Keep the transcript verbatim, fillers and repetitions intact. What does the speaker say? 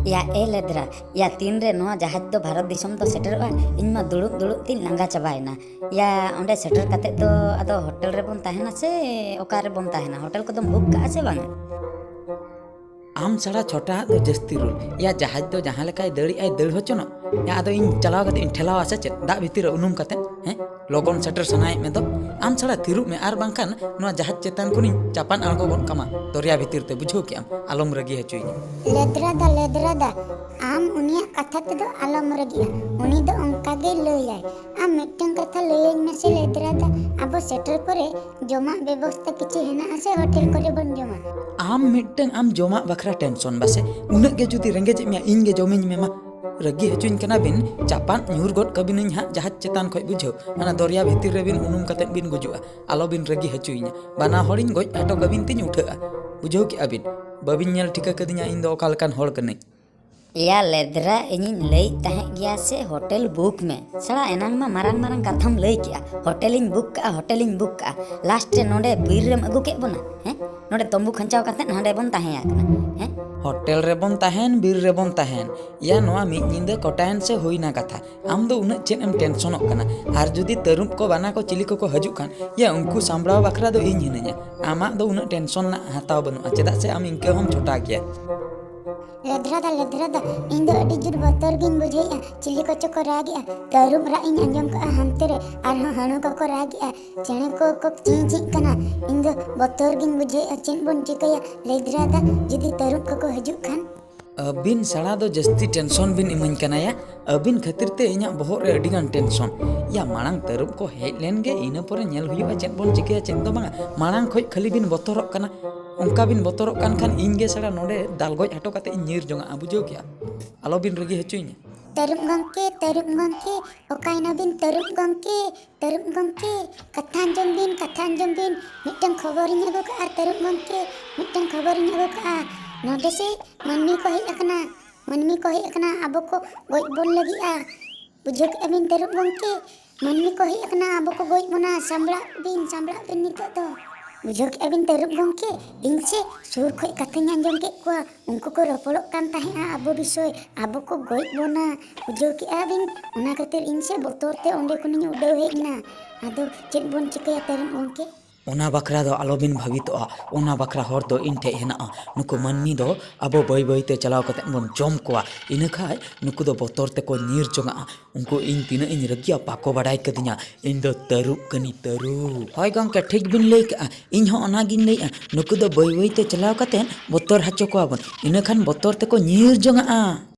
ᱭᱟ ᱮ ᱞᱮᱫᱽᱨᱟ, ᱭᱟ ᱛᱤᱱᱨᱮ ᱱᱚᱣᱟ ᱡᱟᱦᱟᱡᱽ ᱫᱚ ᱵᱷᱟᱨᱚᱛ ᱫᱤᱥᱚᱢ ᱫᱚ ᱥᱮᱴᱮᱨᱚᱜᱼᱟ? ᱤᱧ ᱢᱟ ᱫᱩᱲᱩᱵ ᱫᱩᱲᱩᱵ ᱛᱤᱧ ᱞᱟᱸᱜᱟ ᱪᱟᱵᱟᱭᱮᱱᱟ᱾ ᱭᱟ ᱚᱸᱰᱮ ᱥᱮᱴᱮᱨ ᱠᱟᱛᱮ ᱫᱚ ᱟᱫᱚ ᱦᱳᱴᱮᱞ ᱨᱮᱵᱚᱱ ᱛᱟᱦᱮᱱᱟ ᱥᱮ ᱚᱠᱟ ᱨᱮᱵᱚᱱ ᱛᱟᱦᱮᱱᱟ? ᱦᱳᱴᱮᱞ ᱠᱚᱫᱚᱢ ᱵᱩᱠ ᱠᱟᱜᱼᱟ ᱥᱮ ᱵᱟᱝᱟ? ᱟᱢ ᱪᱷᱟᱲᱟ ᱪᱷᱚᱴᱟᱣᱟᱜ ᱫᱚ ᱡᱟᱹᱥᱛᱤ ᱨᱩᱞ᱾ ᱭᱟ ᱡᱟᱦᱟᱡᱽ ᱫᱚ ᱡᱟᱦᱟᱸ ᱞᱮᱠᱟᱭ ᱫᱟᱹᱲᱮᱜᱼᱟᱭ ᱫᱟᱹᱲ ᱦᱚᱪᱚᱱᱚᱜ᱾ ᱭᱟ ᱟᱫᱚ ᱤᱧ ᱪᱟᱞᱟᱣ ᱠᱟᱛᱮ ᱤᱧ ᱴᱷᱮᱞᱟᱣᱟ ᱥᱮ ᱪᱮᱫ ᱫᱟᱜ ᱵᱷᱤᱛᱤᱨ ᱨᱮ ᱩᱱᱩᱢ ᱠᱟᱛᱮ? ᱦᱮᱸ, ᱞᱚᱜᱚᱱ ᱥᱮᱴᱮᱨ ᱥᱟᱱᱟᱭᱮᱫ ᱢᱮ ᱫᱚ᱾ ᱟᱢ ᱪᱷᱟᱲᱟ ᱛᱷᱤᱨᱚᱜ ᱢᱮ, ᱟᱨ ᱵᱟᱝᱠᱷᱟᱱ ᱱᱚᱣᱟ ᱡᱟᱦᱟᱡᱽ ᱪᱮᱛᱟᱱ ᱠᱷᱚᱱᱤᱧ ᱪᱟᱯᱟᱫ ᱟᱬᱜᱚ ᱜᱚᱫ ᱠᱟᱢᱟ ᱫᱚᱨᱭᱟ ᱵᱷᱤᱛᱤᱨ ᱛᱮ, ᱵᱩᱡᱷᱟᱹᱣ ᱠᱮᱜᱼᱟᱢ? ᱟᱞᱚᱢ ᱨᱟᱹᱜᱤ ᱦᱚᱪᱚᱭᱤᱧᱟ᱾ ᱞᱮᱫᱽᱨᱟ ᱫᱟ, ᱞᱮᱫᱽᱨᱟ ᱫᱟ, ᱟᱢ ᱩᱱᱤᱭᱟᱜ ᱠᱟᱛᱷᱟ ᱛᱮᱫᱚ ᱟᱞᱚᱢ ᱨᱟᱹᱜᱤᱜᱼᱟ᱾ ᱩᱱᱤ ᱫᱚ ᱚᱱᱠᱟ ᱜᱮᱭ ᱞᱟᱹᱭᱟᱭ᱾ ᱟᱢ ᱢᱤᱫᱴᱟᱝ ᱠᱟᱛᱷᱟ ᱞᱟᱹᱭᱟᱹᱧ ᱢᱮᱥᱮ ᱞᱮᱫᱽᱨᱟ ᱫᱟ, ᱟᱵᱚ ᱥᱮᱴᱮᱨ ᱯᱚᱨᱮ ᱡᱚᱢᱟᱜ ᱵᱮᱵᱚᱥᱛᱟ ᱠᱤᱪᱷᱩ ᱦᱮᱱᱟᱜᱼᱟ ᱥᱮ ᱦᱳᱴᱮᱞ ᱠᱚᱨᱮ ᱵᱚᱱ ᱡᱚᱢᱟ? ᱟᱢ ᱢᱤᱫᱴᱟᱝ ᱟᱢ ᱡᱚᱢᱟᱜ ᱵᱟᱠᱷᱨᱟ ᱴᱮᱱᱥᱚᱱ ᱵᱟᱥᱮ? ᱩᱱᱟᱹᱜ ᱜᱮ ᱡᱩᱫᱤ ᱨᱮᱸᱜᱮᱡ ᱮᱫ ᱢᱮᱭᱟ, ᱤᱧ ᱜᱮ ᱡᱚᱢᱤᱧ ᱢᱮᱢᱟ᱾ ᱨᱟᱹᱜᱤ ᱦᱚᱪᱚᱧ ᱠᱟᱱᱟ ᱵᱤᱱ, ᱪᱟᱯᱟᱫ ᱧᱩᱨ ᱜᱚᱫ ᱠᱟᱵᱤᱱᱟᱹᱧ ᱦᱟᱸᱜ ᱡᱟᱦᱟᱡᱽ ᱪᱮᱛᱟᱱ ᱠᱷᱚᱡ, ᱵᱩᱡᱷᱟᱹᱣ? ᱚᱱᱟ ᱫᱚᱨᱭᱟ ᱵᱷᱤᱛᱤᱨ ᱨᱮᱵᱤᱱ ᱩᱱᱩᱢ ᱠᱟᱛᱮᱫ ᱵᱤᱱ ᱜᱩᱡᱩᱜᱼᱟ᱾ ᱟᱞᱚᱵᱤᱱ ᱨᱟᱹᱜᱤ ᱦᱚᱪᱚᱭᱤᱧᱟ, ᱵᱟᱱᱟ ᱦᱚᱲᱤᱧ ᱜᱚᱡ ᱦᱚᱴᱚ ᱠᱟᱵᱤᱱ ᱛᱤᱧ ᱩᱴᱷᱟᱹᱜᱼᱟ᱾ ᱵᱩᱡᱷᱟᱹᱣ ᱠᱮᱜᱼᱟ ᱵᱤᱱ? ᱵᱟᱹᱵᱤᱱ ᱧᱮᱞ ᱴᱷᱤᱠᱟᱹ ᱠᱟᱹᱫᱤᱧᱟ ᱤᱧ ᱫᱚ ᱚᱠᱟ ᱞᱮᱠᱟᱱ ᱦᱚᱲ ᱠᱟᱹᱱᱟᱹᱧ᱾ ᱮᱭᱟ ᱞᱮᱫᱽᱨᱟ, ᱤᱧᱤᱧ ᱞᱟᱹᱭᱮᱫ ᱛᱟᱦᱮᱸᱫ ᱜᱮᱭᱟ ᱥᱮ ᱦᱳᱴᱮᱞ ᱵᱩᱠ ᱢᱮ᱾ ᱥᱟᱲᱟ, ᱮᱱᱟᱝ ᱢᱟ ᱢᱟᱨᱟᱝ ᱢᱟᱨᱟᱝ ᱠᱟᱛᱷᱟᱢ ᱞᱟᱹᱭ ᱠᱮᱜᱼᱟ, ᱦᱳᱴᱮᱞᱤᱧ ᱵᱩᱠ ᱠᱟᱜᱼᱟ, ᱦᱳᱴᱮᱞᱤᱧ ᱵᱩᱠ ᱠᱟᱜᱼᱟ᱾ ᱞᱟᱥᱴ ᱨᱮ ᱱᱚᱰᱮ ᱵᱤᱨ ᱨᱮᱢ ᱟᱹᱜᱩ ᱠᱮᱫ ᱵᱚᱱᱟ᱾ ᱦᱮᱸ, ᱱᱚᱰᱮ ᱛᱚᱢᱵᱩ ᱠᱷᱟᱧᱪᱟᱣ ᱠᱟᱛᱮᱫ ᱦᱟᱸᱰᱮ ᱵᱚᱱ ᱛᱟᱦᱮᱸ ᱟᱠᱟᱱᱟ᱾ ᱦᱮᱸ, ᱦᱳᱴᱮᱞ ᱨᱮᱵᱚᱱ ᱛᱟᱦᱮᱱ, ᱵᱤᱨ ᱨᱮᱵᱚᱱ ᱛᱟᱦᱮᱱ, ᱭᱟ ᱱᱚᱣᱟ ᱢᱤᱫ ᱧᱤᱫᱟᱹ ᱠᱚᱴᱟᱭᱮᱱ ᱥᱮ ᱦᱩᱭᱱᱟ ᱠᱟᱛᱷᱟ᱾ ᱟᱢ ᱫᱚ ᱩᱱᱟᱹᱜ ᱪᱮᱫ ᱮᱢ ᱴᱮᱱᱥᱚᱱᱚᱜ ᱠᱟᱱᱟ? ᱟᱨ ᱡᱩᱫᱤ ᱛᱟᱹᱨᱩᱵ ᱠᱚ ᱵᱟᱱᱟ ᱠᱚ ᱪᱤᱞᱤ ᱠᱚᱠᱚ ᱦᱤᱡᱩᱜ ᱠᱷᱟᱱ, ᱭᱟ ᱩᱱᱠᱩ ᱥᱟᱢᱵᱲᱟᱣ ᱵᱟᱠᱷᱨᱟ ᱫᱚ ᱤᱧ ᱦᱤᱱᱟᱹᱧᱟ᱾ ᱟᱢᱟᱜ ᱫᱚ ᱩᱱᱟᱹᱜ ᱴᱮᱱᱥᱚᱱ ᱨᱮᱱᱟᱜ ᱦᱟᱛᱟᱣ ᱵᱟᱹᱱᱩᱜᱼᱟ, ᱪᱮᱫᱟᱜ ᱥᱮ ᱟᱢ ᱤᱱᱠᱟᱹ ᱦᱚᱸᱢ ᱪᱷᱚᱴᱟ ᱜᱮᱭᱟ᱾ ᱞᱮᱫᱽᱨᱟ ᱫᱟ, ᱞᱮᱫᱽᱨᱟ ᱫᱟ, ᱤᱧ ᱫᱚ ᱟᱹᱰᱤ ᱡᱳᱨ ᱵᱚᱛᱚᱨ ᱜᱤᱧ ᱵᱩᱡᱷᱟᱹᱣᱮᱫᱼᱟ᱾ ᱪᱤᱞᱤ ᱠᱚᱪᱚ ᱠᱚ ᱨᱟᱜᱮᱜᱼᱟ᱾ ᱛᱟᱹᱨᱩᱵ ᱨᱟᱜ ᱤᱧ ᱟᱸᱡᱚᱢ ᱠᱟᱜᱼᱟ ᱦᱟᱱᱛᱮ ᱨᱮ, ᱟᱨᱦᱚᱸ ᱦᱟᱹᱬᱩ ᱠᱚᱠᱚ ᱨᱟᱜᱮᱜᱼᱟ᱾ ᱪᱮᱬᱮ ᱠᱚ ᱠᱚ ᱪᱤᱸ ᱪᱤᱸᱜ ᱠᱟᱱᱟ᱾ ᱤᱧ ᱫᱚ ᱵᱚᱛᱚᱨ ᱜᱤᱧ ᱵᱩᱡᱷᱟᱹᱣᱮᱫᱼᱟ᱾ ᱪᱮᱫ ᱵᱚᱱ ᱪᱤᱠᱟᱹᱭᱟ ᱞᱮᱫᱽᱨᱟ ᱫᱟ, ᱡᱩᱫᱤ ᱛᱟᱹᱨᱩᱵ ᱠᱚᱠᱚ ᱦᱤᱡᱩᱜ ᱠᱷᱟᱱ? ᱟᱹᱵᱤᱱ ᱥᱟᱲᱟ ᱫᱚ ᱡᱟᱹᱥᱛᱤ ᱴᱮᱱᱥᱚᱱ ᱵᱤᱱ ᱤᱢᱟᱹᱧ ᱠᱟᱱᱟ ᱭᱟ᱾ ᱟᱹᱵᱤᱱ ᱠᱷᱟᱹᱛᱤᱨ ᱛᱮ ᱤᱧᱟᱹᱜ ᱵᱚᱦᱚᱜ ᱨᱮ ᱟᱹᱰᱤ ᱜᱟᱱ ᱴᱮᱱᱥᱚᱱ᱾ ᱭᱟ ᱢᱟᱲᱟᱝ ᱛᱟᱹᱨᱩᱵ ᱠᱚ ᱦᱮᱡ ᱞᱮᱱ ᱜᱮ, ᱤᱱᱟᱹ ᱯᱚᱨᱮ ᱧᱮᱞ ᱦᱩᱭᱩᱜᱼᱟ ᱪᱮᱫ ᱵᱚᱱ ᱪᱤᱠᱟᱹᱭᱟ ᱪᱮᱫ ᱫᱚ ᱵᱟᱝᱟ᱾ ᱢᱟᱲᱟᱝ ᱠᱷᱚᱡ ᱠᱷᱟᱹᱞᱤ ᱵᱤᱱ ᱵᱚᱛᱚᱨᱚᱜ ᱠᱟᱱᱟ᱾ ᱚᱱᱠᱟ ᱵᱤᱱ ᱵᱚᱛᱚᱨᱚᱜ ᱠᱟᱱ ᱠᱷᱟᱱ ᱤᱧ ᱜᱮ ᱥᱟᱲᱟ ᱱᱚᱰᱮ ᱫᱟᱞ ᱜᱚᱡ ᱦᱚᱴᱚ ᱠᱟᱛᱮ ᱤᱧ ᱧᱤᱨ ᱡᱚᱝᱟᱜᱼᱟ, ᱵᱩᱡᱷᱟᱹᱣ ᱠᱮᱜᱼᱟ? ᱟᱞᱚ ᱵᱤᱱ ᱨᱟᱹᱜᱤ ᱦᱚᱪᱚᱧᱟ᱾ ᱛᱟᱹᱨᱩᱵ ᱜᱚᱢᱠᱮ, ᱛᱟᱹᱨᱩᱵ ᱜᱚᱢᱠᱮ, ᱚᱠᱟᱭᱮᱱᱟ ᱵᱤᱱ ᱛᱟᱹᱨᱩᱵ ᱜᱚᱢᱠᱮ? ᱛᱟᱹᱨᱩᱵ ᱜᱚᱢᱠᱮ, ᱠᱟᱛᱷᱟ ᱟᱸᱡᱚᱢ ᱵᱤᱱ, ᱠᱟᱛᱷᱟ ᱟᱸᱡᱚᱢ ᱵᱤᱱ᱾ ᱢᱤᱫᱴᱟᱝ ᱠᱷᱚᱵᱚᱨᱤᱧ ᱟᱹᱜᱩ ᱠᱟᱜᱼᱟ ᱛᱟᱹᱨᱩᱵ ᱜᱚᱢᱠᱮ, ᱢᱤᱫᱴᱟᱝ ᱠᱷᱚᱵᱚᱨᱤᱧ ᱟᱹᱜᱩ ᱠᱟᱜᱼᱟ᱾ ᱱᱚᱰᱮ ᱥᱮ ᱢᱟᱹᱱᱢᱤ ᱠᱚ ᱦᱮᱡ ᱟᱠᱟᱱᱟ, ᱢᱟᱹᱱᱢᱤ ᱠᱚ ᱦᱮᱡ ᱟᱠᱟᱱᱟ, ᱟᱵᱚ ᱠᱚ ᱜᱚᱡ ᱵᱚᱱ ᱞᱟᱹᱜᱤᱫᱼᱟ᱾ ᱵᱩᱡᱷᱟᱹᱣ ᱠᱮᱜᱼᱟ ᱵᱤᱱ ᱛᱟᱹᱨᱩᱵ ᱜᱚᱢᱠᱮ? ᱢᱟᱹᱱᱢᱤ ᱠᱚ ᱦᱮᱡ ᱟᱠᱟᱱᱟ, ᱟᱵᱚ ᱠᱚ ᱜᱚᱡ ᱵᱚᱱᱟ᱾ ᱥᱟᱢᱵᱲᱟᱜ ᱵᱤᱱ, ᱥᱟᱢᱵᱲᱟᱜ ᱵᱤᱱ ᱱᱤᱛᱚᱜ ᱫᱚ᱾ ᱵᱩᱡᱷᱟᱹᱣ ᱠᱮᱜᱼᱟ ᱵᱤᱱ ᱛᱟᱹᱨᱩᱵ ᱜᱚᱢᱠᱮ, ᱤᱧ ᱥᱮ ᱥᱩᱨ ᱠᱷᱚᱡ ᱠᱟᱛᱷᱟᱧ ᱟᱸᱡᱚᱢ ᱠᱮᱫ ᱠᱚᱣᱟ, ᱩᱱᱠᱩ ᱠᱚ ᱨᱚᱯᱚᱲᱚᱜ ᱠᱟᱱ ᱛᱟᱦᱮᱸᱜᱼᱟ ᱟᱵᱚ ᱵᱤᱥᱚᱭ, ᱟᱵᱚ ᱠᱚ ᱜᱚᱡ ᱵᱚᱱᱟ, ᱵᱩᱡᱷᱟᱹᱣ ᱠᱮᱜᱼᱟ ᱵᱤᱱ? ᱚᱱᱟ ᱠᱷᱟᱹᱛᱤᱨ ᱤᱧ ᱥᱮ ᱵᱚᱛᱚᱨ ᱛᱮ ᱚᱸᱰᱮ ᱠᱷᱚᱱᱤᱧ ᱩᱰᱟᱹᱣ ᱦᱮᱡ ᱮᱱᱟ᱾ ᱟᱫᱚ ᱪᱮᱫ ᱵᱚᱱ ᱪᱤᱠᱟᱹᱭᱟ ᱛᱟᱹᱨᱩᱵ ᱜᱚᱢᱠᱮ? ᱚᱱᱟ ᱵᱟᱠᱷᱨᱟ ᱫᱚ ᱟᱞᱚᱵᱤᱱ ᱵᱷᱟᱵᱤᱛᱚᱜᱼᱟ, ᱚᱱᱟ ᱵᱟᱠᱷᱨᱟ ᱦᱚᱨ ᱫᱚ ᱤᱧ ᱴᱷᱮᱡ ᱦᱮᱱᱟᱜᱼᱟ᱾ ᱱᱩᱠᱩ ᱢᱟᱹᱱᱢᱤ ᱫᱚ ᱟᱵᱚ ᱵᱟᱹᱭ ᱵᱟᱹᱭ ᱛᱮ ᱪᱟᱞᱟᱣ ᱠᱟᱛᱮ ᱵᱚᱱ ᱡᱚᱢ ᱠᱚᱣᱟ, ᱤᱱᱟᱹ ᱠᱷᱟᱡ ᱱᱩᱠᱩ ᱫᱚ ᱵᱚᱛᱚᱨ ᱛᱮᱠᱚ ᱧᱤᱨ ᱡᱚᱝᱟᱜᱼᱟ᱾ ᱩᱱᱠᱩ ᱤᱧ ᱛᱤᱱᱟᱹᱜ ᱤᱧ ᱨᱟᱹᱜᱤᱭᱟ ᱵᱟᱠᱚ ᱵᱟᱰᱟᱭ ᱠᱟᱹᱫᱤᱧᱟ, ᱤᱧ ᱫᱚ ᱛᱟᱹᱨᱩᱵ ᱠᱟᱹᱱᱤᱧ ᱛᱟᱹᱨᱩᱵ᱾ ᱦᱳᱭ ᱜᱚᱢᱠᱮ, ᱴᱷᱤᱠ ᱵᱤᱱ ᱞᱟᱹᱭ ᱠᱟᱜᱼᱟ, ᱤᱧ ᱦᱚᱸ ᱚᱱᱟᱜᱤᱧ ᱞᱟᱹᱭᱮᱜᱼᱟ, ᱱᱩᱠᱩ ᱫᱚ ᱵᱟᱹᱭ ᱵᱟᱹᱭ ᱛᱮ ᱪᱟᱞᱟᱣ ᱠᱟᱛᱮ ᱵᱚᱛᱚᱨ ᱦᱚᱪᱚ ᱠᱚᱣᱟ ᱵᱚᱱ, ᱤᱱᱟᱹ ᱠᱷᱟᱱ ᱵᱚᱛᱚᱨ ᱛᱮᱠᱚ ᱧᱤᱨ ᱡᱚᱝᱟᱜᱼᱟ᱾